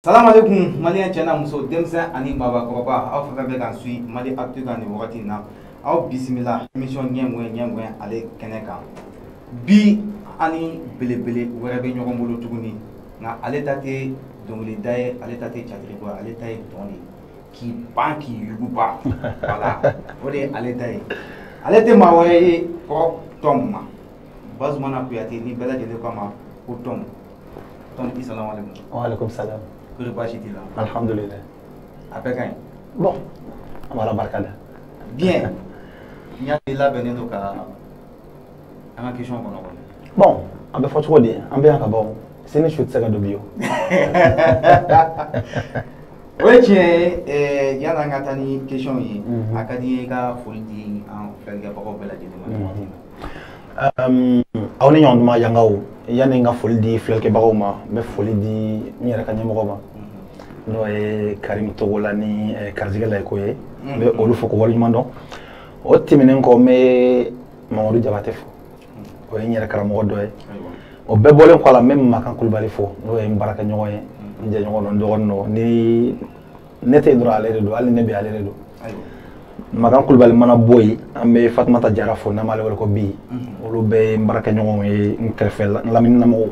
Salam alaikum malien cɛ n'a muso, denmisɛn ani maabakɔrɔba, aw fɛn fɛn bɛ k'an suit Mali Actu kan nin wagati in na, aw bisimila émission ɲɛŋɛ ɲɛŋɛ ale kɛnɛ kan. Bi ani belebele wɛrɛ bɛ ɲɔgɔn bolo tuguni, nka ale ta tɛ dɔnkilida ye, ale ta tɛ catiribɔ ye, ale ta ye dɔn de ye k'i ban k'i yuguba. Voilà, o de ye ale ta ye. Ale tɛ maa wɛrɛ ye kɔrɔ Tom ma, Bazumana Kuyate, ni bɛɛ lajɛlen k'a ma ko Tom. Tom, i salam alaikum. Wa alaikum salam. Kori baasi t'i la? Alhamdulillah. A bɛɛ ka ɲi? Bon, an b'Ala barika da. Bien, n y'a i labɛnnen don ka an ka question kɔnɔ kɔni. Bon, a bɛ fɔ cogo di, an bɛ yan ka ban, sini su tɛ se ka don bi o. O ye tiɲɛ ye. Yanni an ka taa ni question ye, a ka di n ye i ka foli di an filɛlikɛbagaw bɛɛ lajɛlen ma nin waati in na. Aw ni ɲɔgɔn tuma yangaw, yanni n ka foli di filɛlikɛbagaw ma, n bɛ foli di n yɛrɛ ka ɲɛmɔgɔ ma, n'o ye Karim Togola ni Garijɛgɛ Layiko ye. N bɛ olu fo ko waleɲuman dɔn. O tɛmɛnen kɔ, n bɛ Mamadu Jabate fo, o ye n yɛrɛ karamɔgɔ dɔ ye. O bɛɛ bɔlen kɔ a la, n bɛ Makan Kulubali fo, n'o ye n baarakɛɲɔgɔn ye, n jɛɲɔgɔn don, n dɔgɔnin don. Ni ne tɛ yen dɔrɔn, ale de don, hali ne bɛ, ale de don. Makan Kulubali mana bɔ yen, an bɛ Fatumata Jara fo, n'an b'ale wele ko Bi. Olu bɛɛ ye n baarakɛɲɔgɔnw ye, n kɛrɛfɛ n laminimɔgɔw.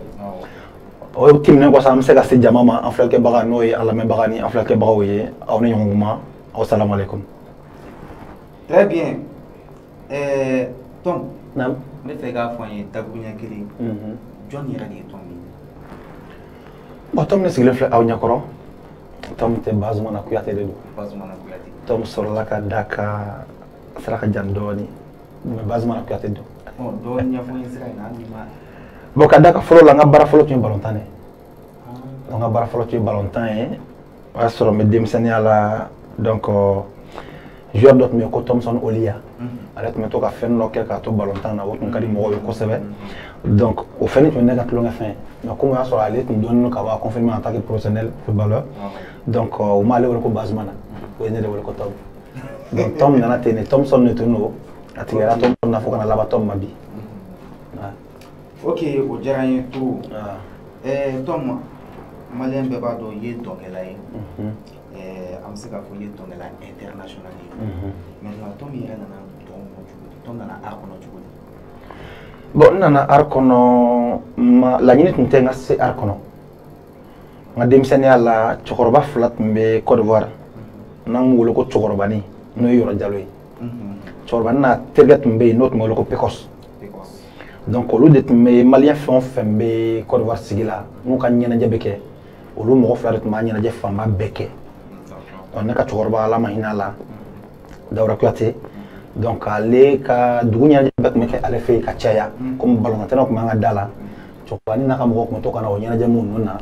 O tɛmɛnen kɔ sa, an bɛ se ka se jama ma, an filɛlikɛbaga, n'o ye an lamɛnbaga ni an filɛlikɛbagaw ye, aw ni ɲɔgɔn kuma, aw salamu aleykum. Très bien. Tom. Naam. N bɛ fɛ i k'a fɔ an ye dakuruɲɛ kelen. Jɔn yɛrɛ de ye Tom ye? Bon, Tom ne sigilen filɛ aw ɲɛkɔrɔ. Tom tɛ, Bazumana Kuyate de don. Bazumana Kuyate. Tom sɔrɔla ka da ka sira ka jan dɔɔni, mais Bazumana Kuyate don. Bon, dɔɔni ɲɛfɔ n ye sira in na, hali ni ma. Bon, ka da ka fɔlɔ la, n ka baara fɔlɔ tun ye balontan de ye. Donc n ka baara fɔlɔ tun ye balontan ye. O y'a sɔrɔ n bɛ denmisɛnninya la. Donc joueur dɔ tun bɛ yen ko Thompson Olia. Ale tun bɛ to ka fɛn dɔ kɛ k'a to balontan na, o tun ka di mɔgɔw ye kosɛbɛ. Donc o fɛn tun ye ne ka tulonkɛfɛn ye. Mais comme o y'a sɔrɔ ale tun dɔnnen don ka bɔ a confirmé en tant que professionnel footballeur, donc u m'ale wele ko Bazumana, o ye ne de wele ko Tom. Donc Tom nana ten de, Thompson de tun don, a tigɛra Thompson na fo ka na laban Tom ma bi. Ok, o diyara n ye trop. Tom, malien bɛɛ b'a dɔn i ye dɔnkɛla ye. An bɛ se k'a fɔ i ye dɔnkɛla international ye. Maintenant, Tom yɛrɛ nana dɔn kɔnɔ cogo di? Tom nana art kɔnɔ cogo di? Bon, n nana art kɔnɔ, ma laɲini tun tɛ n ka se art kɔnɔ. N ka denmisɛnninya la, cɛkɔrɔba fila tun bɛ Côte d'Ivoire, n'an b'u wele ko cɛkɔrɔbanin, n'o ye Yɔrɔ Jalo ye. Cɛkɔrɔbanin n'a terikɛ tun bɛ yen, n'o tun bɛ wele ko Pekos. Donc olu de tun bɛ malien fɛn o fɛn bɛ Côte d'Ivoire sigi la, n'u ka ɲɛnajɛ bɛ kɛ, olu mɔgɔ fila de tun b'a ɲɛnajɛ fanba bɛɛ kɛ. Donc ne ka cɛkɔrɔba, Ala ma hinɛ a la, Dawuda Kuyate, donc ale ka dugu ɲɛnajɛ bɛɛ tun bɛ kɛ ale fɛ yen ka caya. Komi balontannaw tun b'an ka da la, cɛkɔrɔbanin n'a ka mɔgɔw tun bɛ to ka na o ɲɛnajɛ minnu na,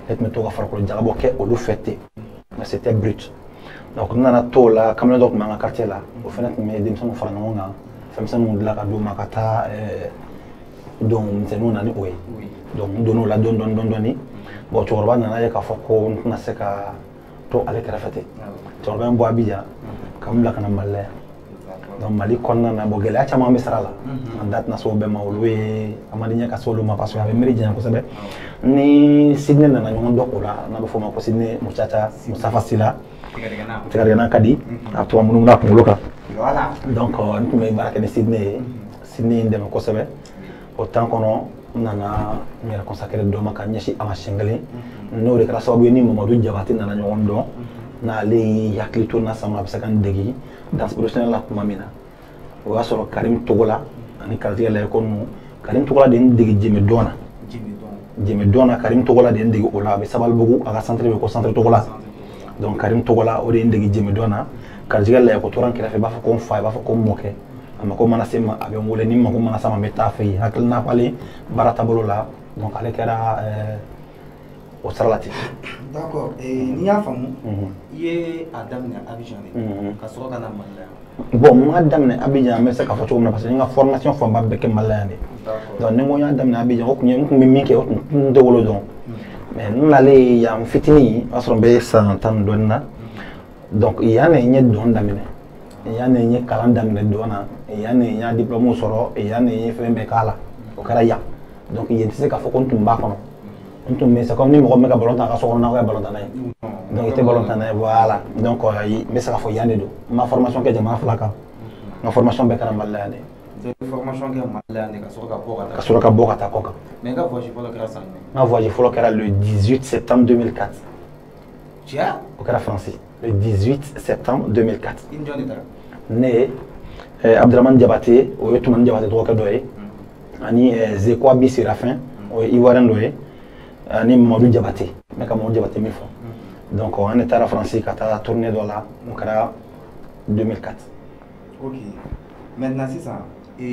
ne tun bɛ to ka farikolo jagabɔ kɛ olu fɛ ten, mais c'était brut. Donc n nana t'o la, kamalen dɔ tun b'an ka quartier la, o fana tun bɛ denmisɛnninw fara ɲɔgɔn kan, fɛnmisɛnninw dilan ka d'u ma ka taa don misɛnninw na ni o ye. Donc n donn'o la dɔɔni dɔɔni dɔɔni dɔɔni. Bon, cɛkɔrɔba nana ye k'a fɔ ko n tɛna se ka to ale kɛrɛfɛ ten. Cɛkɔrɔba in bɔ Abidjan ka n bila ka na Mali la yan. Donc Mali kɔnɔna na, bon, gɛlɛya caman bɛ sira la, an da tɛna se o bɛɛ ma, olu ye a man di ɲɛ ka se olu ma parce que a bɛ miiri janya kosɛbɛ. Ni Sidney nana ɲɔgɔn dɔn o la, n'a bɛ f'o ma ko Sidney Mucaca Musafa Sila, tigɛdigɛna ka di, a bɛ to ka munumunu a kunkolo kan. Donc n tun bɛ baara kɛ ni Sidney ye. Sidney ye n dɛmɛ kosɛbɛ o temps kɔnɔ. N nana n yɛrɛ consacré dɔ ma ka ɲɛsin a ma siɲɛ kelen, n'o de kɛra sababu ye ni Mamadu Jabate nana ɲɔgɔn dɔn, n'ale y'i hakili to n na sama, a bɛ se ka n degi danse professionnelle la tuma min na, o y'a sɔrɔ Karim Togola ani Garijɛgɛ Layiko ninnu. Karim Togola de ye n dege jɛmɛ dɔn na. Jɛmɛ dɔn na, Karim Togola de ye n dege o la. A bɛ Sabalibugu, a ka centre bɛ ko centre Togola. Donc Karim Togola, o de ye n dege jɛmɛ dɔn na. Garijɛgɛ Layiko tora n kɛrɛfɛ, i b'a fɔ ko n fa, i b'a fɔ ko n mɔkɛ. A mako mana se n ma, a bɛ n wele. Ni mako mana se a ma, n bɛ taa fɛ yen, hakilina falen baara taabolo la. Donc ale kɛra o sira la ten. D'accord, n'i y'a faamu, i ye a daminɛ Abidjan de ka sɔrɔ ka na Mali la yan? Bon, n m'a daminɛ Abidjan, n bɛ se k'a fɔ cogo min na, parce que n ka formation fanba bɛɛ kɛ Mali la yan de. Donc ni n ko n y'a daminɛ Abidjan, o tun ye n tun bɛ min kɛ, o tun tɛ wolo dɔn. Mais n nalen yan n fitinin, o y'a sɔrɔ n bɛ san 10 ni dɔɔnin na. Donc yan de n ye dɔn daminɛ, yan de n ye kalan daminɛ dɔn na, yan de n y'a diplôme sɔrɔ, yan de n ye fɛn bɛɛ k'a la, o kɛra yan. Donc yen tɛ se k'a fɔ ko n tun b'a kɔnɔ. N tun bɛ, c'est comme ni mɔgɔ min bɛ ka ballon tan a ka so kɔnɔ, n'a ko ye ballon tanna ye, donc i tɛ ballon tanna ye. Voilà, donc n bɛ se k'a fɔ yan de don. N ma formation kɛ jamana fila kan, n ka formation bɛɛ kɛra Mali la yan de. Formation kɛ Mali la yan de, ka sɔrɔ ka bɔ ka taa. Ka sɔrɔ ka bɔ ka taa kɔ kan. Mais i ka voyage fɔlɔ kɛra san jumɛn? N ka voyage fɔlɔ kɛra le 18 septembre 2004. Tiɲɛ? O kɛra Faransi le 18 septembre 2004. I ni jɔn de taara? Ne ye Abdramane Diabaté, o ye Tumani Diabaté dɔgɔkɛ dɔ ye, ani Zekwa Bi Séraphin, o ye Ivoirien dɔ ye, ani Mamadu Diabaté, n bɛ ka Mamadu Diabaté min fɔ. Donc an de taara Faransi ka taa tournée dɔ la, o kɛra 2004. Ok, maintenant sisan, i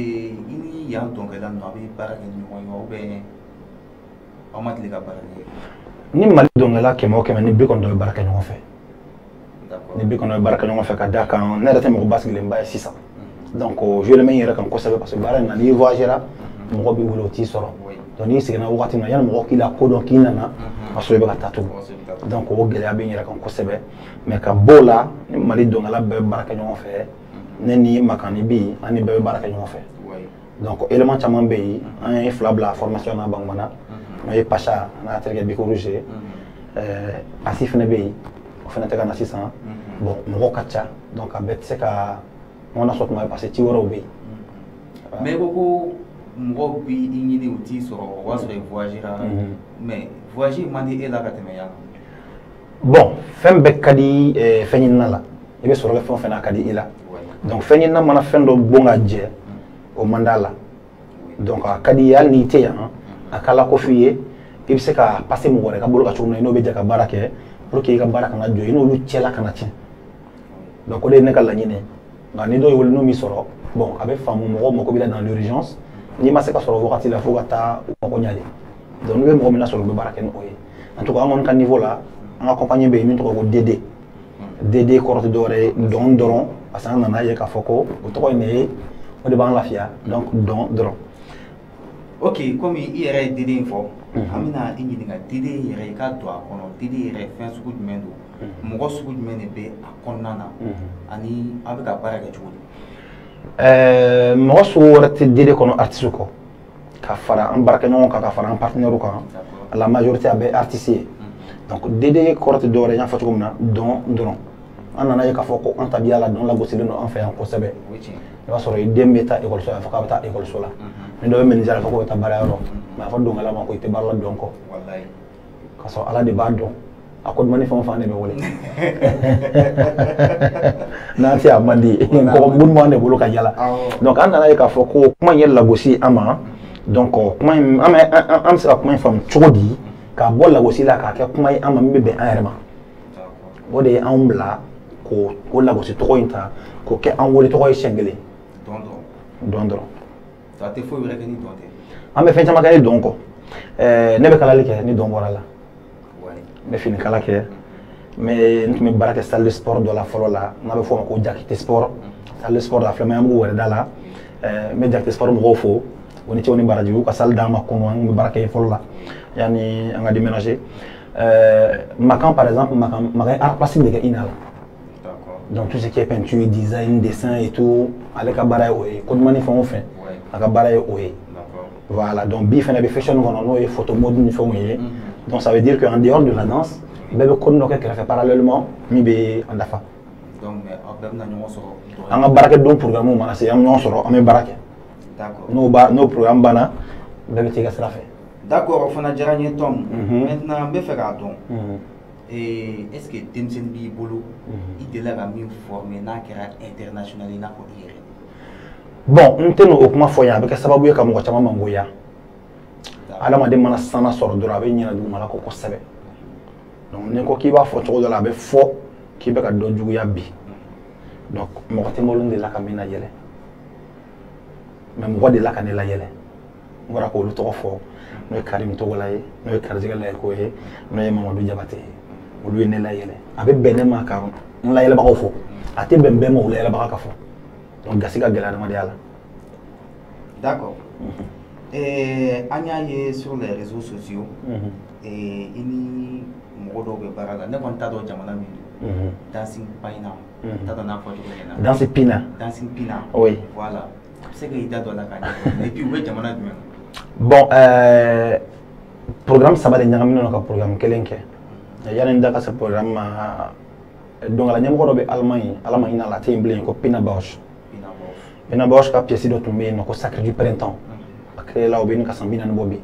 ni yan dɔnkilidala ninnu, a bɛ baara kɛ ni ɲɔgɔn ye wa, ou bien aw ma deli ka baara kɛ? Ni Mali dɔnkilidala 100 o 100, ni 90 bɛ baara kɛ ɲɔgɔn fɛ. Ni 90 bɛ baara kɛ ɲɔgɔn fɛ, ka d'a kan ne yɛrɛ tɛ mɔgɔ basigilenba ye sisan. Donc joué bɛ n yɛrɛ kan kosɛbɛ, parce que baara in na, n'i voyagera, mɔgɔ b'i wele, o t'i sɔrɔ. Donc n'i seginna wagati min na, yanni mɔgɔ k'i la kodɔn k'i nana, o y'a sɔrɔ i bɛ ka taa tugun. Donc o gɛlɛya bɛ n yɛrɛ kan kosɛbɛ. Mais ka bɔ o la, ni Mali dɔnkilidala bɛɛ bɛ baara kɛ ɲɔgɔn fɛ. Ne ni Makani bi, an ni bɛɛ bɛ baara kɛ ɲɔgɔn fɛ. Donc élément caman bɛ yen, an ye fila bila formation na Bankumana, n'o ye Pacha n'a terikɛ Biko Rouge ye. Asi fana bɛ yen, o fana tɛ ka na sisan. Bon, mɔgɔ ka ca, donc a bɛɛ tɛ se ka ɲɔgɔn nasɔrɔ tuma bɛɛ, parce que ci wɛrɛw bɛ yen. Mais i ko ko mɔgɔw b'i ɲini, u t'i sɔrɔ, o b'a sɔrɔ i voyagera, mais voyage man di e la ka tɛmɛ yan kan? Bon, fɛn bɛɛ ka di fɛn ɲinina la. I bɛ sɔrɔ kɛ fɛn o fɛn na, a ka di i la. Donc fɛn ɲinina mana fɛn dɔ bon ka jɛ, o man d'a la. Donc a ka di i ye, hali n'i tɛ yan, a k'a la ko f'i ye, i bɛ se ka passer mɔgɔ wɛrɛ ka bolo kan cogo min na, i n'o bɛ jɛ ka baara kɛ, pour que i ka baara kana jɔ, i n'olu cɛla kana tiɲɛ. Donc o de ye ne ka laɲini ye. Nka ni dɔw ye wele n'u m'i sɔrɔ, bon, a bɛ faamu, mɔgɔw mako b'i la dans l'urgence, n'i ma se ka sɔrɔ wagati la, fo ka taa u mako ɲɛ de. Donc n'u bɛ mɔgɔ min lasɔrɔ, u bɛ baara kɛ ni o ye. En tout cas, an kɔni ka niveau la, an ka compagnie bɛ yen min tɔgɔ ko DD. DD kɔrɔ tɛ dɔwɛrɛ ye dɔn dɔrɔn, parce que an nana ye k'a fɔ ko o tɔgɔ in de ye, o de b'an lafiya. Donc dɔn dɔrɔn. Ok, komi i yɛrɛ ye DD in fɔ, an bɛna i ɲininka DD yɛrɛ, i ka don a kɔnɔ. DD yɛrɛ, fɛn sugu jumɛn don? Mɔgɔ sugu jumɛn de bɛ a kɔnɔna na, ani aw bɛ ka baara kɛ cogo di? Mɔgɔ sugu wɛrɛ tɛ DD kɔnɔ artiste kɔ, ka fara an baarakɛɲɔgɔn kan, ka fara an partenaire kan. La majorité a bɛ artiste ye. Donc DD kɔrɔ tɛ dɔwɛrɛ ye, n y'a fɔ cogo min na, dɔn dɔrɔn. An nana ye k'a fɔ ko an tabiya la, dɔn lagosilen don an fɛ yan kosɛbɛ. I b'a sɔrɔ i den bɛ taa ekɔliso la, a fɔ k'a bɛ taa ekɔliso la. Ni dɔ bɛ menuisier la, a fɔ k'o bɛ taa baarayɔrɔ. Mais a fɔ dɔnkɛla ma ko i tɛ baara la dɔn kɔ, k'a sɔrɔ Ala de b'a dɔn, a ko dumuni fɛn o fɛn de bɛ wele n'an tɛ, a man di kɔgɔ minnu b'an de bolo ka yala. Donc an nana ye k'a fɔ ko kuma in ye lagosi an ma. Donc kuma in, an bɛ se ka kuma in faamu cogo di k'a bɔ lagosi la k'a kɛ kuma ye an ma min bɛ bɛn an yɛrɛ ma? O de ye anw bila k'o o lagosi tɔgɔ in ta k'o kɛ an wele tɔgɔ ye siɲɛ kelen. Dɔn dɔrɔn. Dɔn dɔrɔn. A tɛ foyi wɛrɛ kɛ ni dɔn tɛ? An bɛ fɛn caman kɛ ni dɔn kɔ. Ne bɛ kalali kɛ ni dɔn bɔra la, n bɛ finikala kɛ, mais n tun bɛ baara kɛ salle de sport dɔ la fɔlɔ la, n'a bɛ fɔ o ma ko Jakite Sport. Salle de sport la filɛ, an b'u wɛrɛ da la. N bɛ Jakite Sport mɔgɔw fo, o ni cɛw ni baraji, u ka salle d'an ma kɔnɔ, an tun bɛ baara kɛ yen fɔlɔ la yanni an ka déménager. Makan par exemple, Makan, Makan ye art plastique de kɛ INA la. Donc tout ce qui est peinture, design, dessin et tout, ale ka baara ye o ye. Kodumani fɛn o fɛn, a ka baara ye o ye. Voilà, donc bi fɛnɛ bɛ fashion kɔnɔ, n'o ye photo mode ni fɛnw ye. Donc ça veut dire qu'en dehors de la danse, bɛɛ bɛ ko dɔ kɛ kɛrɛfɛ parallèlement min bɛ an dafa. Donc mais aw bɛɛ bɛna ɲɔgɔn sɔrɔ? An ka baarakɛdon programme mana se, an bɛ ɲɔgɔn sɔrɔ, an bɛ baara kɛ. N'o programme banna, bɛɛ bɛ t'i ka sira fɛ. D'accord, o fana diyara n ye, Tom. Maintenant, n bɛ fɛ k'a dɔn, est ce que denmisɛnnin b'i bolo, i delila ka min former, n'a kɛra international i n'a fɔ i yɛrɛ? Bon, n tɛ n'o kuma fɔ yan, a bɛ kɛ sababu ye ka mɔgɔ caman mangoya. Adamaden mana sana sɔrɔ dɔrɔn, a bɛ ɲinɛ dugumala kɔ kosɛbɛ. Donc n'i ko k'i b'a fɔ cogo dɔ la, a bɛ fɔ k'i bɛ ka dɔ juguya bi. Donc mɔgɔ tɛ n bolo n delila ka min layɛlɛ, mais mɔgɔ delila ka ne layɛlɛ. N bɔra k'olu tɔgɔ fɔ, n'o ye Karim Togola ye, n'o ye Garijɛgɛ Layiko ye, n'o ye Mamadu Jabate ye, olu ye ne layɛlɛ. A bɛ bɛn ne ma ka n layɛlɛbagaw fɔ, a tɛ bɛn bɛɛ ma o layɛlɛbaga ka fɔ. Donc gasi ka gɛlɛn adamadenya la. D'accord. An y'a ye sur les réseaux sociaux, i ni mɔgɔ dɔw bɛ baara la, ne kɔni t'a dɔn jamana min don. Dancing Pina, n t'a dɔn n'a fɔ cogo ɲɛna. Dancing Pina. Dancing Pina. Oui. Voilà, a bɛ se k'i da don a la k'a ɲɛfɔ, et puis u bɛ jamana jumɛn? Bon, Programme saba de ɲagaminen don ka programme kelen kɛ. Yani n da ka se programme ma, dɔnkala ɲɛmɔgɔ dɔ bɛ Allemagne, Ala ma hinɛ a la, a tɛ yen bilen, ko Pina Bausch. Pina Bausch ka pièce dɔ tun bɛ yen nɔ ko Sacre du printemps. A créé la, o bɛ ɲini ka san 40 bɔ bi.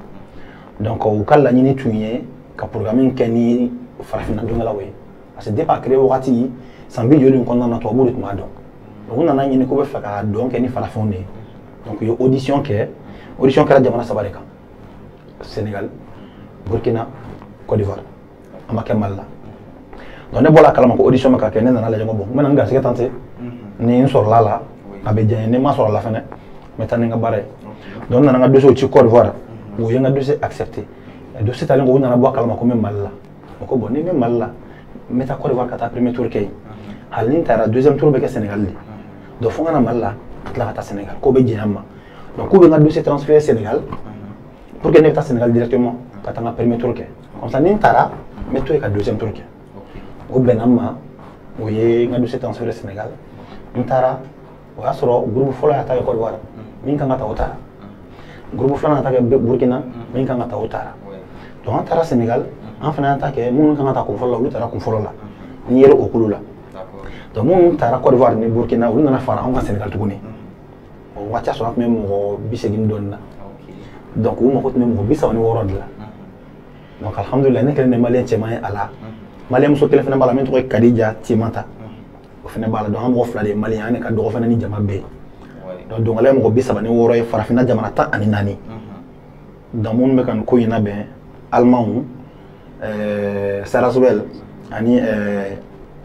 Donc u ka laɲini tun ye ka programme in kɛ ni farafinna dɔnkɛlaw ye, parce que depuis a créé wagati, san bi joli in kɔnɔna na, tubabuw de tun b'a dɔn. Donc u nana ɲini k'u bɛ fɛ ka dɔn kɛ ni farafinw de ye. Donc u ye audition kɛ. Audition kɛra jamana saba de kan: Sénégal, Burkina, Côte d'Ivoire. A ma kɛ Mali la. Donc ne bɔra a kalama ko audition bɛ ka kɛ, ne nana lajɛ ko bon, n bɛna n garisɛgɛ tenter. Ni n sɔrɔla la, a bɛ diya n ye. Ni n ma sɔrɔ a la fɛnɛ, n bɛ taa ni n ka baara ye. Donc n nana n ka dossier ci Côte d'Ivoire, u ye n ka dossier accepté. Dossier talen kɔ, u nana bɔ a kalama ko n bɛ Mali la. O ko bon, ni n bɛ Mali la, n bɛ taa Côte d'Ivoire ka taa premier tour kɛ yen. Hali ni n taara, deuxième tour bɛ kɛ Sénégal de. Donc fo n ka na Mali la ka tila ka taa Sénégal, k'o bɛ jɛn an ma. Donc k'u bɛ n ka dossier transférer Sénégal pour que ne bɛ taa Sénégal directement ka taa n ka premier tour kɛ. Comme ça, ni n taara, n bɛ to yen ka deuxième tour kɛ. O bɛnna n ma, o ye n ka dossier transféré Sénégal. N taara, o y'a sɔrɔ groupe fɔlɔ y'a ta kɛ Côte d'Ivoire, min kan ka taa, o taara. Groupe filanan ta kɛ Burkina, min kan ka taa, o taara. Donc an taara Sénégal, an fana y'an ta kɛ. Minnu kan ka taa kun fɔlɔ la, olu taara kun fɔlɔ la. N yɛrɛ o kulu la. Donc minnu taara Côte d'Ivoire ni Burkina, olu nana fara anw kan Sénégal tuguni. O waati y'a sɔrɔ an tun bɛ mɔgɔ 80 dɔɔnin na. Donc u mako tun bɛ mɔgɔ 36 de la. Donc alhamdulilah, ne kɛlen de malien cɛman ye a la. Malien muso kelen fana b'a la, min tɔgɔ ye Kadija Timata, o fana b'a la. Donc an mɔgɔ fila de ye malien, an ne ka dɔgɔ fana ni jama bɛɛ ye. Donc dɔnkala ye mɔgɔ 36 ye, farafinna jamana 14. Donc minnu bɛ ka nin ko in labɛn, Alimanw, Saraswell ani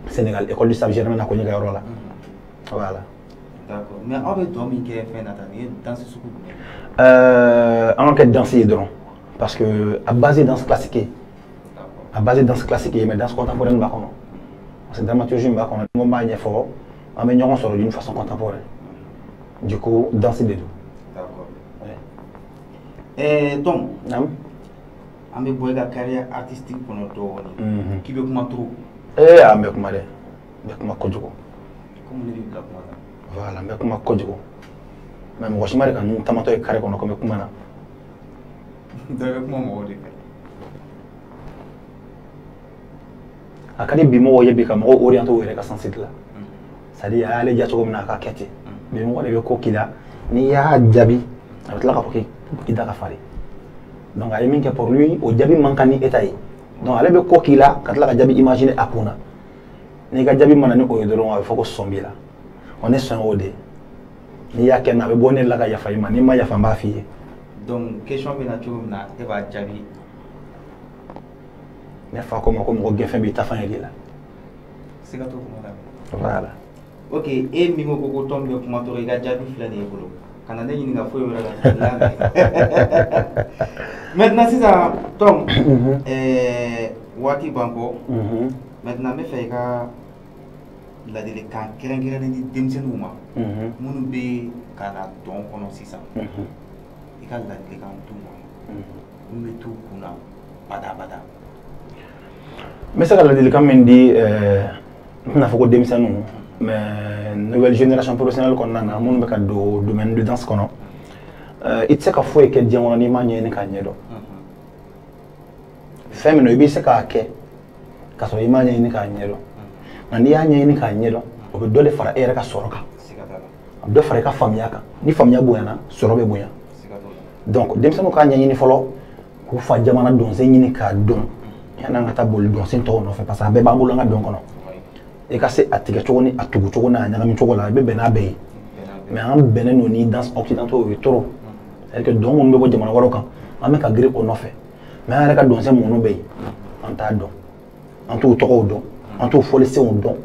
Sénégal, école du Sable Germain na ko ka yɔrɔ la. Voilà. D'accord. Mais aw bɛ dɔn min kɛ fɛn na tan, nin ye danse sugu jumɛn? An ka kɛ danse ye dɔrɔn, parce que a base danse classique ye. A base danse classique ye, mais danse contemporaine b'a kɔnɔ, parce que dramaturgie b'a kɔnɔ. N ko n b'a ɲɛfɔ, an bɛ ɲɔgɔn sɔrɔ d'une façon contemporaine. Du coup, danse de don. D'accord. Ouais. Tom. Naam. An bɛ bɔ i ka carrière artistique kɔnɔ dɔɔnin. K'i bɛ kuma trop. Ee, an bɛ kuma dɛ, n bɛ kuma kojugu. Komi ne b'i bila kuma la. Voilà, n bɛ kuma kojugu, mais mɔgɔ si ma deli ka n tamatɔ ye carré kɔnɔ ko n bɛ kuma na. Dɔ bɛ kuma mɔgɔw de fɛ. A ka di bi mɔgɔw ye bi ka mɔgɔw orienter u yɛrɛ ka sens la. C'est à dire, a y'ale diya cogo min na, a ka kɛ ten. Bi mɔgɔ de bɛ ko k'i la, n'i y'a jaabi, a bɛ tila k'a fɔ k'i da ka farin. Donc a ye min kɛ, pour lui, o jaabi man kan ni e ta ye. Donc ale bɛ ko k'i la ka tila ka jaabi imaginer a kun na. N'i ka jaabi mana ni o ye dɔrɔn, a bɛ fɔ ko sɔn b'i la. Wa ne sɔn y'o de ye. N'i y'a kɛ n na, a bɛ bɔ ne la ka yafa i ma. N'i ma yafa, n b'a f'i ye. Donc question bɛ na cogo min na, e b'a jaabi. Ne fa ko ma ko mɔgɔ gɛnfɛn b'i tafan yɛrɛ la. Siga t'o kuma la. Voilà. Ok, e min ko Tom bɛ kuma tɔgɔ, i ka jaabi filɛ nin ye bolo. Ka na ne ɲininka foyi wɛrɛ la. Maintenant sisan Tom, waati b'an kɔ. Maintenant n bɛ fɛ i ka ladilikan kɛrɛnkɛrɛnnen di denmisɛnninw ma, minnu bɛ ka na dɔn kɔnɔ sisan. I ka ladilikan d'u ma, min bɛ t'u kun na badabada. N bɛ se ka ladilikan min di, n tɛna fɔ ko denmisɛnninw, mais nouvelle génération professionnelle kɔnɔna na, minnu bɛ ka don domaine de danse kɔnɔ, i tɛ se ka foyi kɛ diɲɛ kɔnɔ n'i m'a ɲɛɲini k'a ɲɛdɔn. Fɛn min don, i bɛ se k'a kɛ k'a sɔrɔ i m'a ɲɛɲini k'a ɲɛdɔn, nka n'i y'a ɲɛɲini k'a ɲɛdɔn, o bɛ dɔ de fara e yɛrɛ ka sɔrɔ kan, a bɛ dɔ fara i ka faamuya kan. Ni faamuya bonyana, sɔrɔ bɛ bonya. Donc denmisɛnninw k'a ɲɛɲini fɔlɔ, k'u fa jamana dɔnsen ɲini k'a dɔn, yan'an ka taa boli dɔnsen tɔw nɔfɛ, parce que a bɛɛ b'an bolo an ka dɔn kɔnɔ. I ka se a tigɛ cogo ni a tugu cogo n'a ɲagami cogo la, i bɛ bɛn n'a bɛɛ ye. Mais an bɛnnen don ni danse occidentaux ye trop, c'est à dire que dɔn minnu bɛ bɔ jamana wɛrɛw kan, an bɛ ka girin o nɔfɛ. Mais an yɛrɛ ka dɔnsen minnu bɛ yen, an t'a dɔn, an t'u tɔgɔw dɔn, an t'u fɔlisenw dɔn,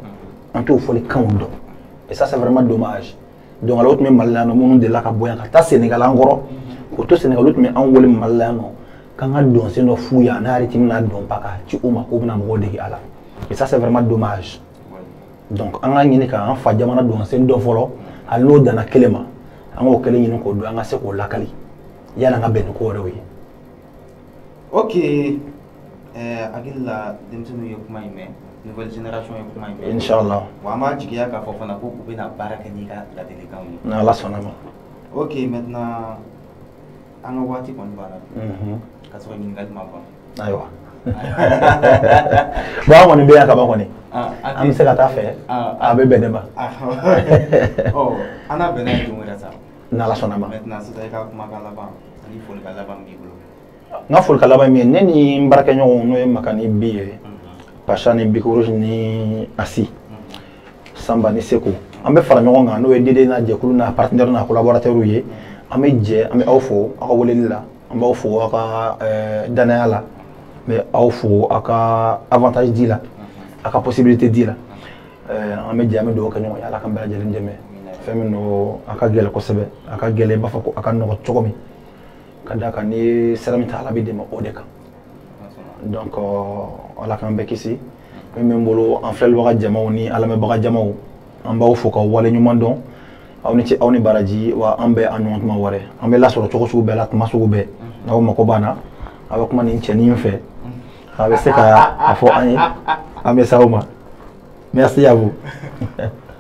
an t'u fɔlikanw dɔn. Et ça, c'est vraiment dommage. Donc alors, tun bɛ Mali la yan nɔ, minnu delila ka bɔ yan ka taa Sénégal an kɔrɔ, k'o to Sénégal, olu tun bɛ anw wele Mali la yan nɔ k'an ka dɔnsen dɔ f'u ye, a n'a rythme n'a dɔnba, k'a ci u ma k'u bɛna mɔgɔw dege a la. Et ça, c'est vraiment dommage. Donc an k'a ɲini k'an fa jamana dɔnsen dɔ fɔlɔ, hali n'o danna kelen ma, an k'o kelen ɲini k'o dɔn, an ka se k'o lakali yanni an ka bɛn ni ko wɛrɛw ye. Ok, hakili la denmisɛnninw ye kuma in mɛn, nouvelle génération ye kuma in mɛn. Inchallah. Wa an b'a jigiya k'a fɔ fana ko u bɛna baara kɛ n'i ka ladilikanw ye. N'Ala sɔnna ma. Ok, maintenant an ka waati kɔni banna. Ka sɔrɔ ɲininkali ma ban. Ayiwa, bon, an kɔni bɛ yan kaban kɔni, an bɛ se ka taa fɛ, a bɛ bɛn ne ma. Ɔ, an n'a bɛnna ye don wɛrɛ sa. N'Ala sɔnna ma. Maintenant sisan, i ka kumakan laban ani folikan laban b'i bolo. N ka folikan laban ye min ye, ne ni n baarakɛɲɔgɔnw, n'o ye Makani bi ye, Pacha ni Bikurusi ni Asi Sanba ni Seko, an bɛ fara ɲɔgɔn kan, n'o ye Dede n'a jɛkulu n'a partenaire n'a collaborateur ye. An bɛ jɛ, an bɛ aw fo aw ka weleli la, an b'aw fo aw ka danaya la, n bɛ aw fo aw ka avantage di la, aw ka possibilité di la. An bɛ jɛ, an bɛ dugawu kɛ ɲɔgɔn ye, Ala k'an bɛɛ lajɛlen dɛmɛ. Fɛn min don, a ka gɛlɛn kosɛbɛ, a ka gɛlɛn i b'a fɔ ko a ka nɔgɔn cogo min, ka d'a kan n'i ye sira min ta, Ala bɛ dɛmɛ o de kan. Donc Ala k'an bɛɛ kisi. Min bɛ n bolo, an filɛlibaga jamaw ni an lamɛnbaga jamaw, an b'aw fo k'aw waleɲuman dɔn. Aw ni ce, aw ni baraji. Wa an bɛɛ, an ɲɔgɔn tuma wɛrɛ, an bɛ lasɔrɔ cogo sugu bɛɛ la, tuma sugu bɛɛ. N'aw mako b'an na, aw bɛ kuma nin cɛnin fɛ, a bɛ se ka a fɔ an ye, an bɛ s'aw ma. Merci à vous.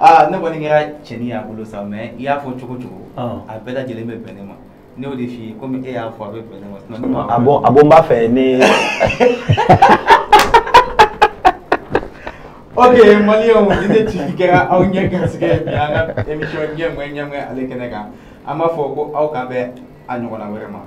Aa, ne kɔni kɛra cɛnin y'a bolo sa, mais i y'a fɔ cogo cogo, a bɛɛ lajɛlen bɛ bɛn ne ma. Ne y'o de f'i ye, komi e y'a fɔ, a bɛ bɛn ne ma, sinon ne m'a A bon, a bon, n b'a fɛ ne. Ok, maliyɛnw, ni ne ci kɛra aw ɲɛ garisɛgɛ ye bi, an ka émission ɲɛmɔgɔ ɲɛmɔgɔ ale kɛnɛ kan, an b'a fɔ ko aw k'an bɛn a ɲɔgɔnna wɛrɛ ma.